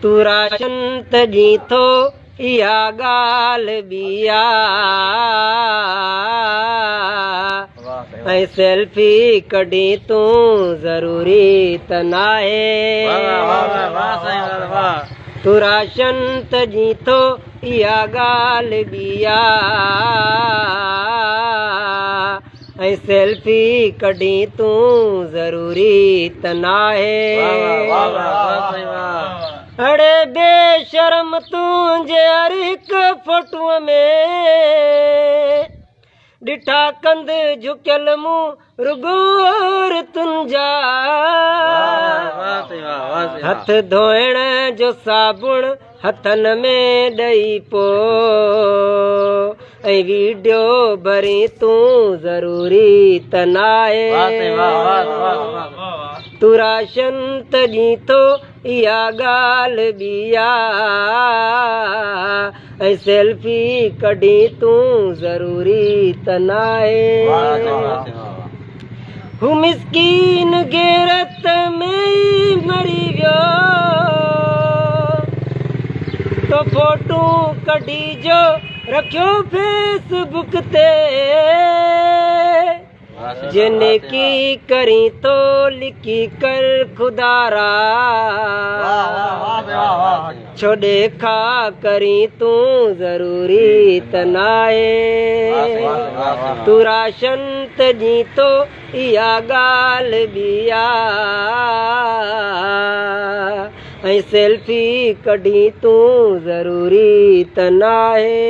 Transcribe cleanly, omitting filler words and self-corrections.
تون راشن ته ڏين ٿو اها ڳالهه ٻي آ ۽ سيلفي ڪڍين تون ضروري ته ناهي. تون راشن ته ڏين ٿو اها ڳالهه ٻي آ ۽ سيلفي ڪڍين تون ضروري ته ناهي. اڙي بي شرم تنهنجي هر هڪ فوٽوء ۾ ڏٺا ڪنڌ جهڪيل مون رڳو عورتن جا. هٿ ڌوئڻ جو صابڻ هٿن ۾ ڏئي پو ۽ ويڊيو ڀرين تون ضروري ته ناهي. تون راشن ته ڏين ٿو اها ڳالهه ٻي آ ۽ سيلفي ڪڍين تون ضروري ته ناهي. هو مسڪين غيرت ۾ ئي مري ويو تو فوٽو ڪڍي جو رکيو فيس بڪ تي. جي نيڪي ڪرين ٿو لڪي ڪر خدارا ڇو ڏيکا ڪرين تون ضروري ته ناهي. تون راشن ته ڏين ٿو اها ڳالهه ٻي آ ۽ سيلفي ڪڍين تون ضروري ته ناهي.